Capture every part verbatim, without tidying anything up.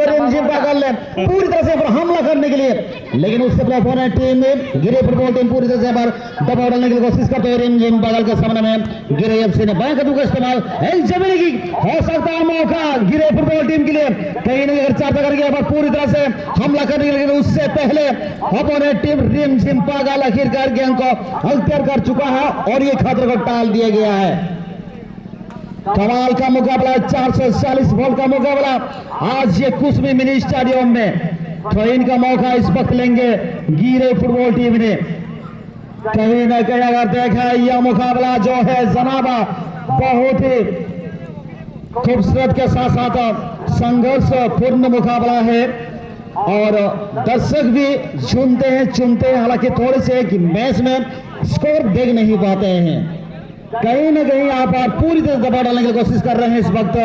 रिमझिम पागल ने पूरी तरह से पर हमला करने के लिए, लेकिन उससे पहले अपोनेंट टीम ने गिरे फुटबॉल टीम पूरी तरह से पर दबाव डालने की कोशिश करते हुए रिमझिम पागल के सामने में गिरे एफसी ने बाएं कदम का इस्तेमाल, एक जमीनी की हो सकता है मौका गिरे फुटबॉल टीम के लिए। कहीं ना कहीं अगर चाहता करके पर पूरी तरह से हमला करने के लिए, लेकिन उससे पहले अपोनेंट टीम रिमझिम पागल आखिरकार गेंद को अख्तियार कर चुका है और ये खतरे को टाल दिया गया है। कमाल का मुकाबला, चार सौ चालीस बॉल का मुकाबला आज ये कुसुमी मिनी स्टेडियम में। थ्रो इन का मौका इस वक्त लेंगे गिरे फुटबॉल टीम ने। कहीं ना कहीं अगर देखा, यह मुकाबला जो है जनाबा, बहुत ही खूबसूरत के साथ साथ संघर्षपूर्ण मुकाबला है और दर्शक भी झूमते हैं, चूमते हैं। हालांकि थोड़े से एक मैच में स्कोर देख नहीं पाते हैं। कहीं ना कहीं यहाँ पर पूरी तरह दबाव डालने की कोशिश कर रहे हैं इस वक्त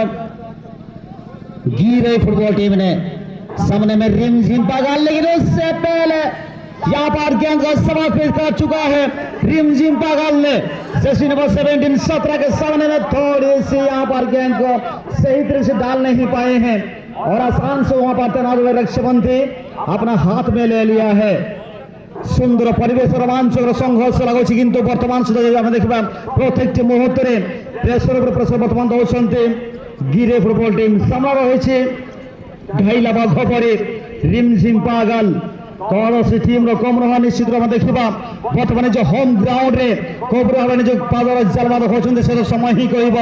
गिरे फुटबॉल टीम ने। सामने में रिमझिम पागल, लेकिन उससे पहले यहाँ पर गेंद को समाप्त कर चुका है रिमझिम पागल ने। जर्सी नंबर सेवनटीन सत्रह के सामने में थोड़ी सी यहाँ पर गेंद को सही तरह से डाल नहीं पाए हैं और आसान से वहाँ पर तैनात हुए रक्षाबंधी अपना हाथ में ले लिया है। ସୁନ୍ଦର ପରିବେଶ, ରୋମାଞ୍ଚକର ସଂଘର୍ଷ ଲାଗୁଛି, କିନ୍ତୁ ବର୍ତ୍ତମାନ ସୁଦ୍ଧା ଯଦି ଆମେ ଦେଖିବା, ପ୍ରତ୍ୟେକଟି ମୁହୂର୍ତ୍ତରେ ପ୍ରେସର ଉପରେ ପ୍ରେସର ବର୍ତ୍ତମାନ ଦେଉଛନ୍ତି ଗିରେ ଫୁଟବଲ ଟିମ୍। ସାମ୍ନା ରହିଛି ଢାଇଲା ବାଘ ପରି ରିମଝିମ ପାଗଲ। କୌଣସି ଟିମ୍ର କମ୍ ନୁହଁ। ନିଶ୍ଚିତ ଭାବେ ଦେଖିବା, ବର୍ତ୍ତମାନ ନିଜ ହୋମ୍ ଗ୍ରାଉଣ୍ଡରେ କୋଉ ଭାବରେ ନିଜ ପାଦର ଜାଲମା ଦେଖାଉଛନ୍ତି, ସେ ତ ସମୟ ହିଁ କହିବ।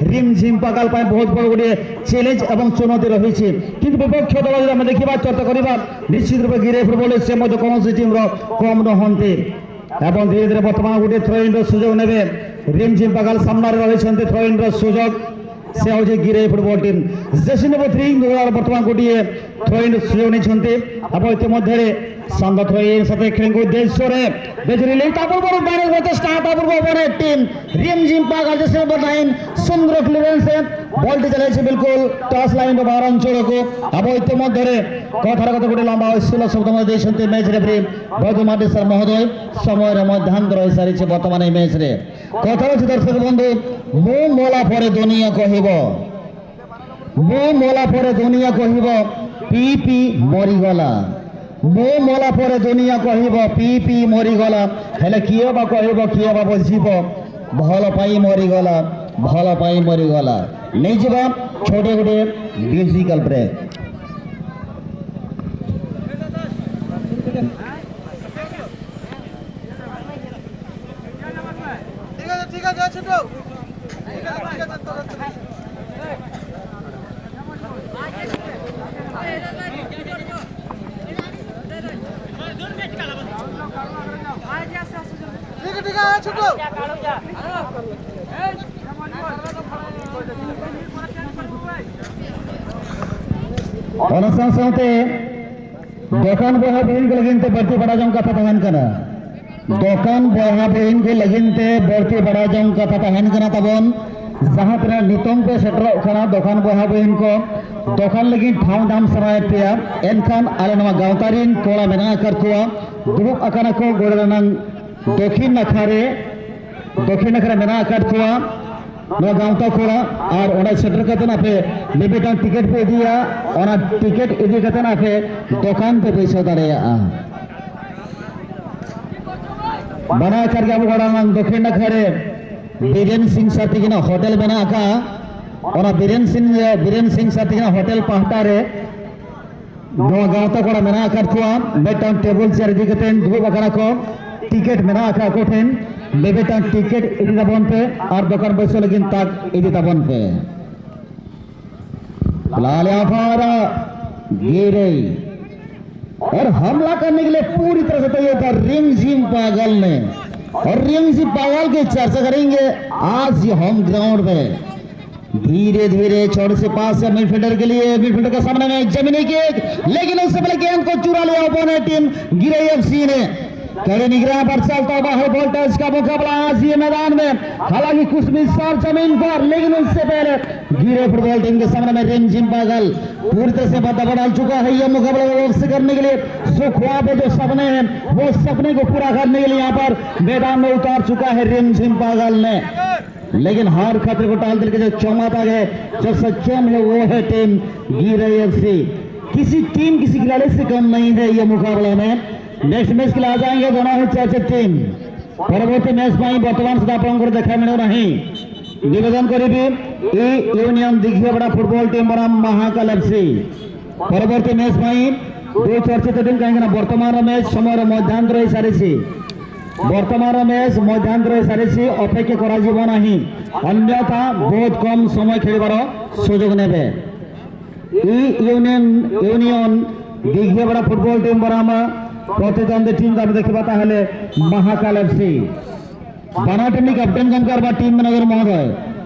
ରିମଝିମ ପାଗଲ ପାଇଁ ବହୁତ ବଡ଼ ଗୋଟିଏ ଚ୍ୟାଲେଞ୍ଜ ଏବଂ ଚୁନୌତି ରହିଛି, କିନ୍ତୁ ବିପକ୍ଷ ଦଳ ଯଦି ଆମେ ଦେଖିବା, ଚର୍ଚ୍ଚା କରିବା, ନିଶ୍ଚିତ ରୂପେ ଗିରେ ଫୁଟବଲ ସେ ମଧ୍ୟ କୌଣସି ଟିମ୍ର କମ୍ ନୁହନ୍ତି। ଏବଂ ଧୀରେ ଧୀରେ ବର୍ତ୍ତମାନ ଗୋଟିଏ ଥ୍ରୋ ଇନ୍ର ସୁଯୋଗ ନେବେ। ରିମଝିମ ପାଗଲ ସାମ୍ନାରେ ରହିଛନ୍ତି ଥ୍ରୋ ଇନ୍ର ସୁଯୋଗ। ସେ ହେଉଛି ଗିରେ ଫୁଟବଲ ଟିମ୍। ଜେସି ନମ୍ବର ଥ୍ରୀ ବର୍ତ୍ତମାନ ଗୋଟିଏ ଥ୍ରୋ ଇନ୍ ସୁଯୋଗ ନେଇଛନ୍ତି। ଏବଂ ଇତିମଧ୍ୟରେ ଶାନ୍ତ ଥ୍ରୋ ଇନ୍ ସତେ ଖେଳଙ୍କ ଉଦ୍ଦେଶ୍ୟରେ ବେଜୁରୀ ଲିଗ୍ ତା ପୂର୍ବରୁ ବ୍ୟାରେଜ୍ ପ୍ରଚେଷ୍ଟା, ତା ପୂର୍ବ ଅପୋନେଣ୍ଟ ଟିମ୍ ରିମଝିମ ପାଗଲ ଜେସି ନମ୍ବର ନାଇନ୍ ସୁନ୍ଦର କ୍ଲିୟରେନ୍ସରେ ବଲ୍ଟି ଚାଲିଛି ବିଲକୁଲ ଟଚ୍ ଲାଇନ୍ର ବାହାର ଅଞ୍ଚଳକୁ। ଏବଂ ଇତିମଧ୍ୟରେ କଥାର କଥା ଗୋଟେ ଲମ୍ବା ୱିସିଲ୍ ଶବ୍ଦ ମଧ୍ୟ ଦେଇଛନ୍ତି ମ୍ୟାଚ୍ ରେଫରି ବୈଦ୍ୟନାଥ ସାର୍ ମହୋଦୟ। ସମୟର ମଧ୍ୟାନ୍ତର ହୋଇସାରିଛି ବର୍ତ୍ତମାନ ଏହି ମ୍ୟାଚ୍ରେ। କଥା ହେଉଛି ଦର୍ଶକ ବନ୍ଧୁ, ମୁଁ ମଲା ପରେ ଦୁନିଆ କହିବ, ମୁଁ ମଲା ପରେ ଦୁନିଆ କହିବ, পি পি মৰিগলা। মৌ মলা পৰে দুনিয়া, কহিব পি পি মৰিগলা। হেলে কিয় বা কহিব, কিয় বা বুজিব, ভাল পাই মৰিগলা, ভাল পাই মৰিগলা। নেইযিবা, ছোটে গোটে মিউজিকাল ব্ৰেক। ঠিক আছে, ঠিক আছে, ছোট। ঠিক আছে, ঠিক আছে, তোরা তো ঠিক আছে, ঠিক আছে, ছোট। ᱚᱱᱟ ᱥᱟᱶ ᱥᱟᱶᱛᱮ ᱫᱚᱠᱟᱱ ᱵᱚᱭᱦᱟ ᱵᱤᱦᱤᱱ ᱠᱚ ᱞᱟᱹᱜᱤᱫ ᱛᱮ ᱵᱟᱹᱲᱛᱤ ᱵᱟᱲᱟ ᱡᱚᱝ ᱠᱟᱛᱷᱟ ᱛᱟᱦᱮᱱ ᱠᱟᱱᱟ᱾ ᱫᱚᱠᱟᱱ ᱵᱚᱭᱦᱟ ᱵᱤᱦᱤᱱ ᱠᱚ ᱞᱟᱹᱜᱤᱫ ᱛᱮ ᱵᱟᱹᱲᱛᱤ ᱵᱟᱲᱟ ᱡᱚᱝ ᱠᱟᱛᱷᱟ ᱛᱟᱦᱮᱱ ᱠᱟᱱᱟ ᱛᱟᱵᱚᱱ᱾ ᱡᱟᱦᱟᱸ ᱛᱤᱱᱟᱹᱜ ᱱᱤᱛᱚᱝ ᱯᱮ ᱥᱮᱴᱮᱨᱚᱜ ᱠᱟᱱᱟ, ᱫᱚᱠᱟᱱ ᱵᱚᱭᱦᱟ ᱵᱤᱦᱤᱱ ᱠᱚ ᱫᱚᱠᱟᱱ ᱞᱟᱹᱜᱤᱫ ᱴᱷᱟᱶ ᱧᱟᱢ ᱥᱟᱱᱟᱭᱮᱫ ᱯᱮᱭᱟ, ᱮᱱᱠᱷᱟᱱ ᱟᱞᱮ ᱱᱚᱣᱟ ᱜᱟᱶᱛᱟ ᱨᱤᱱ ᱠᱚᱲᱟ ᱢᱮᱱᱟᱜ ᱟᱠᱟᱫ ᱠᱚᱣᱟ, ᱫᱩᱲᱩᱵ ᱟᱠᱟᱱᱟ ᱠᱚ ᱜᱚᱰᱟ ᱨᱮᱱᱟᱝ ᱫᱚᱠᱷᱤᱱ ᱱᱟᱠᱷᱟ ᱨᱮ᱾ ᱫᱚᱠᱷᱤᱱ ᱱᱟᱠᱷᱟ ᱨᱮ ᱢᱮᱱᱟᱜ ᱟᱠᱟᱫ ᱠᱚᱣᱟ ᱱᱚᱣᱟ ᱜᱟᱶᱛᱟ ᱠᱚᱲᱟ, ᱟᱨ ᱚᱸᱰᱮ ᱥᱮᱴᱮᱨ ᱠᱟᱛᱮ ᱟᱯᱮ ᱢᱤᱫᱴᱟᱝ ᱴᱤᱠᱤᱴ ᱯᱮ ᱤᱫᱤᱭᱟ᱾ ᱚᱱᱟ ᱴᱤᱠᱤᱴ ᱤᱫᱤ ᱠᱟᱛᱮ ᱟᱯᱮ ᱫᱚᱠᱟᱱ ᱯᱮ ᱵᱟᱹᱭᱥᱟᱹᱣ ᱫᱟᱲᱮᱭᱟᱜᱼᱟ᱾ ᱵᱟᱲᱟᱭ ᱠᱟᱱ ᱜᱮᱭᱟ ᱵᱚ, ᱜᱚᱲᱟᱝ ᱫᱚᱠᱷᱤᱱ ᱱᱟᱠᱷᱟ ᱨᱮ ᱵᱤᱨᱮᱱ ᱥᱤᱝ ᱥᱟᱨ ᱛᱟᱹᱠᱤᱱᱟᱜ ᱦᱳᱴᱮᱞ ᱢᱮᱱᱟᱜ ᱟᱠᱟᱫᱼᱟ᱾ ᱚᱱᱟ ᱵᱤᱨᱮᱱ ᱥᱤᱝ, ᱵᱤᱨᱮᱱ ᱥᱤᱝ ᱥᱟᱨ ᱛᱟᱹᱠᱤᱱᱟᱜ ᱦᱳᱴᱮᱞ ᱯᱟᱦᱴᱟ ᱨᱮ ᱱᱚᱣᱟ ᱜᱟᱶᱛᱟ ᱠᱚᱲᱟ ᱢᱮᱱᱟᱜ ᱟᱠᱟᱫ ᱠᱚᱣᱟ᱾ ᱢᱤᱫᱴᱟᱝ ᱴᱮᱵᱩᱞ ᱪᱮᱭᱟᱨ ᱤᱫᱤ ᱠᱟᱛᱮ ᱫᱩᱲᱩᱵ ᱟᱠᱟᱱᱟ ᱠᱚ᱾ ᱴᱤᱠᱤᱴ ᱢᱮᱱᱟᱜ ᱟᱠᱟᱫ ᱠᱚ ᱴᱷᱮᱱ᱾ ᱢᱤᱫᱴᱟᱝ ᱴᱤᱠᱤᱴ ᱤᱫᱤ ᱛᱟᱵᱚᱱ ᱯᱮ ᱟᱨ ᱫᱚᱠᱟᱱ ᱵᱟᱹᱭᱥᱟᱹᱣ ᱞᱟᱹᱜᱤᱫ ᱛᱟᱠ ᱤᱫᱤ ᱛᱟᱵᱚᱱ ᱯᱮ᱾ लाल अफारा गिरे और हमला करने के लिए पूरी तरह से तैयार था रिमझिम पागल ने। और रिमझिम पागल की चर्चा करेंगे आज ये होम ग्राउंड में। धीरे धीरे छोटे से पास से मिडफील्डर के लिए, मिडफील्डर के सामने में जमीनी किक, लेकिन उससे पहले गेंद को चुरा लिया अपोनेंट टीम गिरे एफसी ने। कड़ी निगरानी पर चलता हुआ हाई वोल्टेज का मुकाबला आज ये मैदान में, हालांकि कुछ भी सरजमीन पर, लेकिन उससे पहले गिरे फुटबॉल टीम के सामने में रिमझिम पागल पूरी तरह से दबा डाल चुका है। ये मुकाबला वापस करने के लिए जो ख्वाब है, जो सपने हैं, वो सपने को पूरा करने के लिए यहाँ पर मैदान में उतार चुका है रिमझिम पागल ने। लेकिन हार खतरे को टालते हुए जो चौमाता है, जो सक्षम है, वो है टीम गिरे एफसी। किसी टीम, किसी खिलाड़ी से कम नहीं है ये मुकाबला में। नेक्स्ट मैच के लिए आ जाएंगे दोनों ही चर्चित टीम। পরবর্তী ম্যাচ ପାଇଁ ବର୍ତ୍ତମାନ ସୁଦ୍ଧା ଆପଣଙ୍କର ଦେଖା ମିଳୁନାହିଁ। ନିବେଦନ କରିବି, ଇ ୟୁନିୟନ ଦିଘିଆପଡ଼ା ଫୁଟବଲ ଟିମ୍ ବନାମ ମହାକାଲ ଏଫ୍ସି। ପରବର୍ତ୍ତୀ ମ୍ୟାଚ୍ ପାଇଁ ଦୁଇ ଚର୍ଚ୍ଚିତ ଟିମ୍, କାହିଁକିନା ବର୍ତ୍ତମାନର ମ୍ୟାଚ୍ ସମୟର ମଧ୍ୟାନ୍ତ ରହିସାରିଛି। ବର୍ତ୍ତମାନର ମ୍ୟାଚ୍ ମଧ୍ୟାନ୍ତ ରହିସାରିଛି, ଅପେକ୍ଷା କରାଯିବ ନାହିଁ, ଅନ୍ୟଥା ବହୁତ କମ୍ ସମୟ ଖେଳିବାର ସୁଯୋଗ ନେବେ। ଇ ୟୁନିୟନ, ୟୁନିୟନ ଦିଘିଆପଡ଼ା ଫୁଟବଲ ଟିମ୍ ବନାମ ପ୍ରତିଦ୍ୱନ୍ଦ୍ୱୀ ଟିମ୍ ଆମେ ଦେଖିବା ତାହେଲେ ମହାକାଲ ଏଫ୍ସି। ᱵᱟᱱᱟᱨ ᱴᱤᱢ ᱨᱤᱱᱤᱡ ᱠᱮᱯᱴᱮᱱ ᱜᱚᱢᱠᱮ ᱟᱨ ᱵᱟᱝ ᱴᱤᱢ ᱢᱮᱱᱮᱡᱟᱨ ᱢᱚᱦᱳᱫᱚᱭ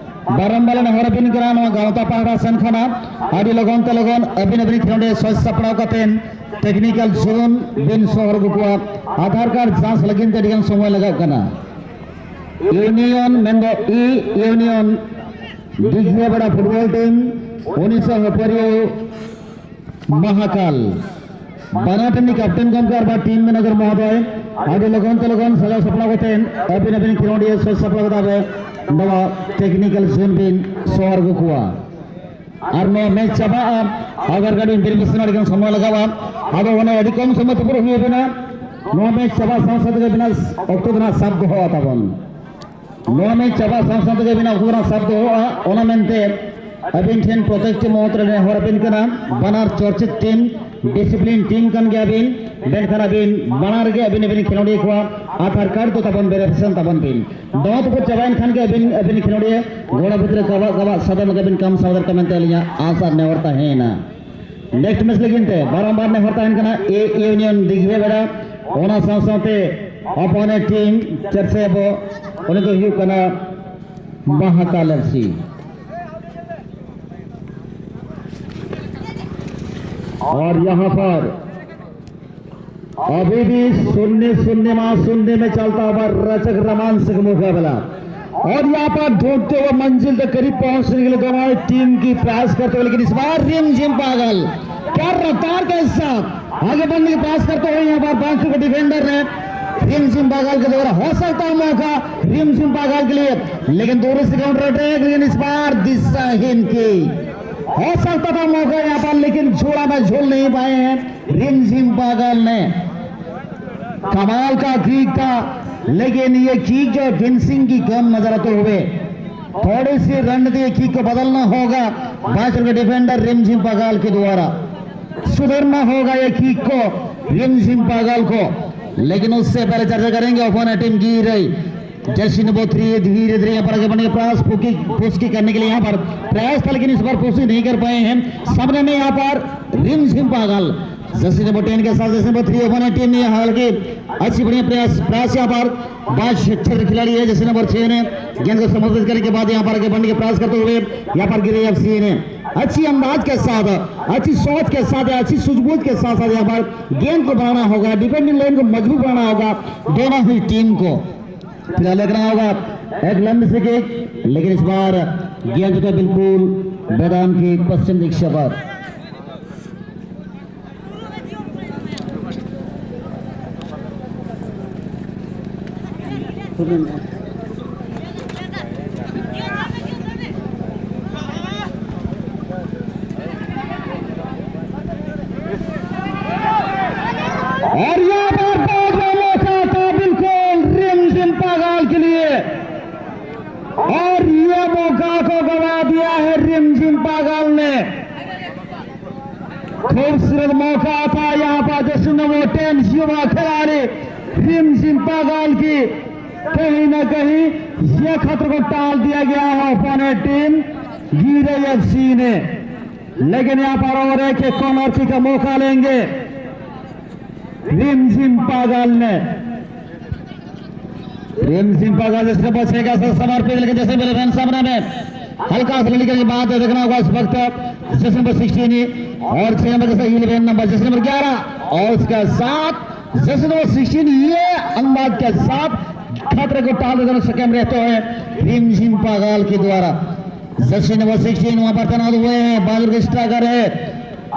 ᱵᱟᱨᱚᱢᱵᱟᱨ ᱞᱮ ᱱᱮᱦᱚᱨ ᱟᱹᱵᱤᱱ ᱠᱟᱱᱟ, ᱱᱚᱣᱟ ᱜᱟᱶᱛᱟ ᱯᱟᱦᱴᱟ ᱥᱮᱱ ᱠᱷᱚᱱᱟᱜ ᱟᱹᱰᱤ ᱞᱚᱜᱚᱱ ᱛᱮ ᱞᱚᱜᱚᱱ ᱟᱹᱵᱤᱱ ᱟᱹᱵᱤᱱ ᱠᱷᱮᱞᱳᱸᱰ ᱥᱟᱡᱽ ᱥᱟᱯᱲᱟᱣ ᱠᱟᱛᱮ ᱴᱮᱠᱱᱤᱠᱟᱞ ᱡᱳᱱ ᱵᱤᱱ ᱥᱚᱦᱚᱨ ᱟᱹᱜᱩ ᱠᱚᱣᱟ᱾ ᱟᱫᱷᱟᱨ ᱠᱟᱨᱰ ᱡᱟᱸᱪ ᱞᱟᱹᱜᱤᱫ ᱛᱮ ᱟᱹᱰᱤ ᱜᱟᱱ ᱥᱚᱢᱚᱭ ᱞᱟᱜᱟᱜ ᱠᱟᱱᱟ᱾ ᱤᱭᱩᱱᱤᱭᱚᱱ ᱢᱮᱱᱫᱚ ᱤ ᱤᱭᱩᱱᱤᱭᱚᱱ ᱫᱤᱜᱷᱤᱭᱟᱯᱟᱲᱟ ᱯᱷᱩᱴᱵᱚᱞ ᱴᱤᱢ ᱩᱱᱤᱥᱥᱚ ᱦᱚᱯᱟᱹᱨᱤᱭᱟᱹ ᱢᱟᱦᱟᱠᱟᱞ᱾ ᱵᱟᱱᱟᱨ ᱴᱤᱢ ᱨᱤᱱᱤᱡ ᱠᱮᱯᱴᱮᱱ ᱜᱚᱢᱠᱮ ᱟᱨ ᱵᱟᱝ ᱴᱤᱢ ᱢᱮᱱᱮᱡᱟᱨ ᱢᱚᱦᱳᱫᱚᱭ ᱟᱹᱰᱤ ᱞᱚᱜᱚᱱ ᱛᱮ ᱞᱚᱜᱚᱱ ᱥᱟᱡᱟᱣ ᱥᱟᱯᱲᱟᱣ ᱠᱟᱛᱮ ᱟᱹᱵᱤᱱ ᱟᱹᱵᱤᱱ ᱠᱷᱮᱞᱳᱸᱰᱤᱭᱟᱹ ᱥᱟᱡᱽ ᱥᱟᱯᱲᱟᱣ ᱠᱟᱛᱮ ᱱᱚᱣᱟ ᱴᱮᱠᱱᱤᱠᱟᱞ ᱡᱳᱱ ᱵᱤᱱ ᱥᱚᱦᱚᱨ ᱟᱹᱜᱩ ᱠᱚᱣᱟ᱾ ᱟᱨ ᱱᱚᱣᱟ ᱢᱮᱪ ᱪᱟᱵᱟᱜᱼᱟ, ᱟᱫᱷᱟᱨ ᱠᱟᱨᱰ ᱵᱷᱮᱨᱤᱯᱷᱤᱠᱮᱥᱚᱱ ᱟᱹᱰᱤ ᱜᱟᱱ ᱥᱚᱢᱚᱭ ᱞᱟᱜᱟᱜᱼᱟ᱾ ᱟᱫᱚ ᱚᱱᱮ ᱟᱹᱰᱤ ᱠᱚᱢ ᱥᱚᱢᱚᱭ ᱛᱮ ᱯᱩᱨᱟᱹ ᱦᱩᱭ ᱟᱵᱤᱱᱟ᱾ ᱱᱚᱣᱟ ᱢᱮᱪ ᱪᱟᱵᱟᱜ ᱥᱟᱶ ᱥᱟᱶ ᱛᱮᱜᱮ ᱟᱹᱵᱤᱱᱟᱜ ᱚᱠᱛᱚ ᱫᱚ ᱱᱟᱜ ᱥᱟᱵ ᱫᱚᱦᱚᱜᱼᱟ ᱛᱟᱵᱚᱱ᱾ ᱱᱚᱣᱟ ᱢᱮᱪ ᱪᱟᱵᱟᱜ ᱥᱟᱶ ᱥᱟᱶ ᱛᱮᱜᱮ ᱟᱹᱵᱤᱱᱟᱜ ᱚᱠᱛᱚ ᱫᱚ ᱱᱟᱜ ᱥᱟᱵ ᱫᱚᱦᱚᱜᱼᱟ, ᱚᱱᱟ ᱢᱮᱱᱛᱮ ᱟᱹᱵᱤᱱ ᱴᱷᱮᱱ ᱯᱨᱚᱛᱮᱠᱴᱤ ᱢᱚᱦᱚᱛ ᱨᱮ ᱱᱮᱦᱚᱨ ᱟᱹᱵᱤᱱ ᱠᱟᱱᱟ, ᱵᱟᱱᱟᱨ ᱪᱚᱨᱪᱤᱛ ᱴᱤᱢ ᱰᱤᱥᱤᱯᱞᱤᱱ ᱴᱤᱢ ᱠᱟᱱ ᱜᱮᱭᱟ ᱵᱤᱱ, ᱢᱮᱱᱠᱷᱟᱱ ᱟᱹᱵᱤᱱ ᱵᱟᱱᱟᱨ ᱨᱮᱜᱮ ᱟᱹᱵᱤᱱ ᱟᱹᱵᱤᱱ ᱠᱷᱮᱞᱳᱸᱰᱤᱭᱟᱹ ᱠᱚᱣᱟᱜ ᱟᱫᱷᱟᱨ ᱠᱟᱨᱰ ᱫᱚ ᱛᱟᱵᱚᱱ ᱵᱷᱮᱨᱤᱯᱷᱤᱠᱮᱥᱚᱱ ᱛᱟᱵᱚᱱ ᱵᱤᱱ᱾ ᱫᱟᱣ ᱛᱟᱠᱚ ᱪᱟᱵᱟᱭᱮᱱ ᱠᱷᱟᱱ ᱜᱮ ᱟᱹᱵᱤᱱ ᱟᱹᱵᱤᱱ ᱠᱷᱮᱞᱳᱸᱰᱤᱭᱟᱹ ᱜᱚᱲᱟ ᱵᱷᱤᱛᱨᱤ ᱨᱮ ᱠᱟᱵᱟᱜ ᱠᱟᱵᱟᱜ ᱥᱟᱫᱚᱢ ᱞᱮᱠᱟ ᱵᱤᱱ ᱠᱟᱢ ᱥᱟᱶ ᱫᱟᱲᱮᱭᱟᱜᱼᱟ ᱢᱮᱱᱛᱮ ᱟᱹᱞᱤᱧᱟᱜ ᱟᱥ ᱟᱨ ᱱᱮᱦᱚᱨ ᱛᱟᱦᱮᱸᱭᱮᱱᱟ᱾ ᱱᱮᱠᱥᱴ ᱢᱮᱪ ᱞᱟᱹᱜᱤᱫ ᱛᱮ ᱵᱟᱨᱚᱢᱵᱟᱨ ᱱᱮᱦᱚᱨ ᱛᱟᱦᱮᱱ ᱠᱟᱱᱟ ᱮ ᱤᱭᱩᱱᱤᱭᱚᱱ ᱫᱤᱜᱷᱤᱭᱟᱯᱟᱲᱟ, ᱚᱱᱟ ᱥᱟᱶ ᱥᱟᱶᱛᱮ ᱚᱯᱚᱱᱮᱱᱴ ᱴᱤᱢ ᱪᱮᱨᱥᱮᱵᱚ, ᱩᱱᱤ ᱫᱚ ᱦᱩᱭᱩᱜ ᱠᱟᱱᱟ ᱢᱟᱦᱟᱠᱟᱞ ᱮᱯᱷ ᱥᱤ᱾ और यहाँ पर अभी भी शून्य शून्य मा शून्य में चलता हुआ रचक रोमांचक मुकाबला। और यहाँ पर ढूंढते हुए मंजिल तक करीब पहुंचने के लिए दोनों टीम की प्रयास करते हुए, लेकिन इस बार रिम झिम पागल, क्या रफ्तार के साथ आगे बढ़ने की प्रयास करते हुए यहाँ पर बांसुर के डिफेंडर ने रिम झिम पागल के द्वारा हो सकता है मौका रिम झिम पागल के लिए, लेकिन दूर से काउंटर अटैक, लेकिन इस बार दिशाहीन की हो सकता था मौका यहाँ पर, लेकिन झोला में झूल नहीं पाए हैं रिमझिम पागल ने। कमाल का किक था, लेकिन ये किक जो फिनिशिंग की कम नजर आते हुए, थोड़ी सी रणनीति, किक को बदलना होगा बाईस के डिफेंडर रिमझिम पागल के द्वारा। सुधरना होगा ये किक को रिमझिम पागल को। लेकिन उससे पहले चर्चा करेंगे अपोनेंट टीम की रही जर्सी नंबर थ्री धीरे धीरे यहाँ पर आगे बढ़ने का प्रयास, पुकी पुस्की करने के लिए यहाँ पर प्रयास था, लेकिन इस बार पुस्की नहीं कर पाए हैं। सामने में यहाँ पर रिमझिम पागल जर्सी नंबर टेन के साथ Jersey number three opponent team ने, हालांकि अच्छी बढ़िया प्रयास, प्रयास यहाँ पर बाईस क्षेत्र खिलाड़ी है जर्सी नंबर छह ने गेंद को समर्पित करने के बाद यहाँ पर आगे बढ़ने का प्रयास करते हुए यहाँ पर गिरे एफसी ने अच्छी अंदाज के साथ, अच्छी सोच के साथ, अच्छी सूझबूझ के साथ साथ यहाँ पर गेंद को बढ़ाना होगा, डिफेंडिंग लाइन को मजबूत बनाना होगा दोनों ही टीम को। फिलहाल देखना होगा एक लंबी सी किक, लेकिन इस बार गेंद जो है बिल्कुल मैदान की पश्चिम दिशा पर। और यहाँ पर बहुत बड़ा मौका था बिल्कुल रिमझिम पागल के लिए, और ये मौका को गवा दिया है रिमझिम पागल ने। खूबसूरत मौका था यहाँ पर जर्सी नंबर टेन युवा खिलाड़ी रिमझिम पागल की, कहीं ना कहीं ये खतरे को टाल दिया गया है अपोनेंट टीम गिरे एफसी ने। लेकिन यहाँ पर और एक कॉर्नर किक का मौका लेंगे रिमझिम पागल ने। रिमझिम पागल जैसे बचेगा सर समर्पित, लेकिन जैसे मेरे रन सामने में हल्का सा निकल के बाद देखना होगा इस वक्त जर्सी नंबर सिक्सटीन और छह नंबर के साथ इलेवन नंबर जर्सी नंबर ग्यारह और उसके साथ जर्सी नंबर सिक्सटीन ये अंदाज के साथ खतरे को टाल देते सक्षम रहते हैं रिमझिम पागल के द्वारा। जर्सी नंबर सिक्सटीन वहां पर तैनात हुए हैं, बाजू के स्ट्राइकर है,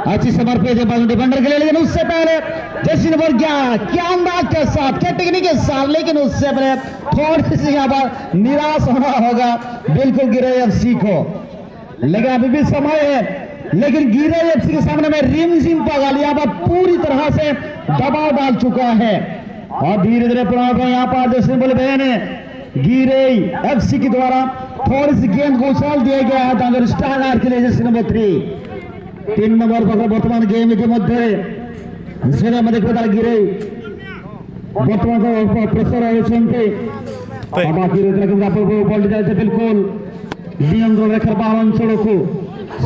अच्छी समर्पित है बाजू डिफेंडर के लिए, लेकिन उससे पहले जर्सी नंबर ग्यारह क्या अंदाज के साथ, क्या टेक्निक के साथ, लेकिन उससे पहले थोड़ी सी यहाँ पर निराश होना होगा बिल्कुल गिरे एफसी को। लेकिन अभी भी समय है, लेकिन गिरे एफसी के सामने में रिमझिम पागल यहाँ पर पूरी तरह से दबाव डाल चुका है। और धीरे धीरे प्रभाव यहाँ पर जैसे बोले बहन है, गिरे एफसी के द्वारा थोड़ी सी गेंद को उछाल दिया गया है दांगर स्टार के लिए, जैसे नंबर थ्री। तीन नंबर पर वर्तमान गेम के मध्य जैसे में देखिए तार गिरे वर्तमान प्रेशर है। बाकी रहते लेकिन यहाँ पर बॉल जाते बिल्कुल नियंत्रण रेखा बाहर अंचल को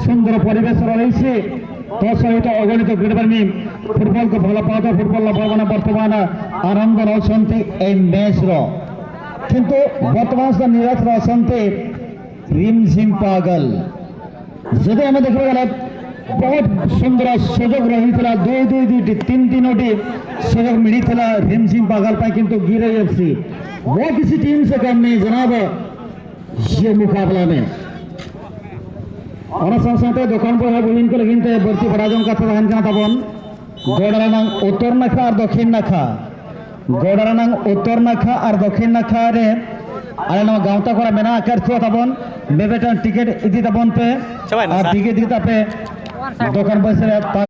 सुंदर परिवेश रही। तो सहित अगणित क्रीड़ाप्रेमी फुटबॉल को भल पाता फुटबॉल लभर मैंने वर्तमान आनंद नौकरी मैच रो। किंतु वर्तमान से निराश रही रिमझिम पागल। जदि आम देखा गले बहुत सुंदर सुजोग रही, दुई दुई दुई तीन तीन सुजोग मिली रिमझिम पागल पर, किंतु गिरे एफसी वो किसी टीम से कम नहीं जनाब। ये मुकाबला में ᱚᱱᱟ ᱥᱟᱶ ᱥᱟᱶᱛᱮ ᱫᱚᱠᱟᱱ ᱵᱚᱭᱦᱟ ᱵᱩᱦᱤᱱ ᱠᱚ ᱞᱟᱹᱜᱤᱫ ᱛᱮ ᱵᱟᱹᱲᱛᱤ ᱵᱟᱲᱟᱭ ᱡᱚᱝ ᱠᱟᱛᱷᱟ ᱛᱟᱦᱮᱱ ᱠᱟᱱᱟ ᱛᱟᱵᱚᱱ, ᱜᱚᱰᱟ ᱨᱮᱱᱟᱝ ᱩᱛᱛᱚᱨ ᱱᱟᱠᱷᱟ ᱟᱨ ᱫᱚᱠᱷᱤᱱ ᱱᱟᱠᱷᱟ᱾ ᱜᱚᱰᱟ ᱨᱮᱱᱟᱝ ᱩᱛᱛᱚᱨ ᱱᱟᱠᱷᱟ ᱟᱨ ᱫᱚᱠᱷᱤᱱ ᱱᱟᱠᱷᱟ ᱨᱮ ᱟᱞᱮ ᱱᱚᱣᱟ ᱜᱟᱶᱛᱟ ᱠᱚᱲᱟ ᱢᱮᱱᱟᱜ ᱟᱠᱟᱫ ᱠᱚ ᱛᱟᱵᱚᱱ, ᱢᱤᱢᱤᱫᱴᱟᱝ ᱴᱤᱠᱤᱴ ᱤᱫᱤ ᱛᱟᱵᱚᱱ ᱯᱮ᱾ ᱪᱟᱵᱟᱭᱮᱱᱟ ᱟᱨ ᱥᱟᱨ᱾ ᱴᱤᱠᱤᱴ ᱤᱫᱤ ᱛᱟᱯᱮ ᱫᱚᱠᱟᱱ ᱯᱚᱭᱥᱟ ᱨᱮ ᱛᱟ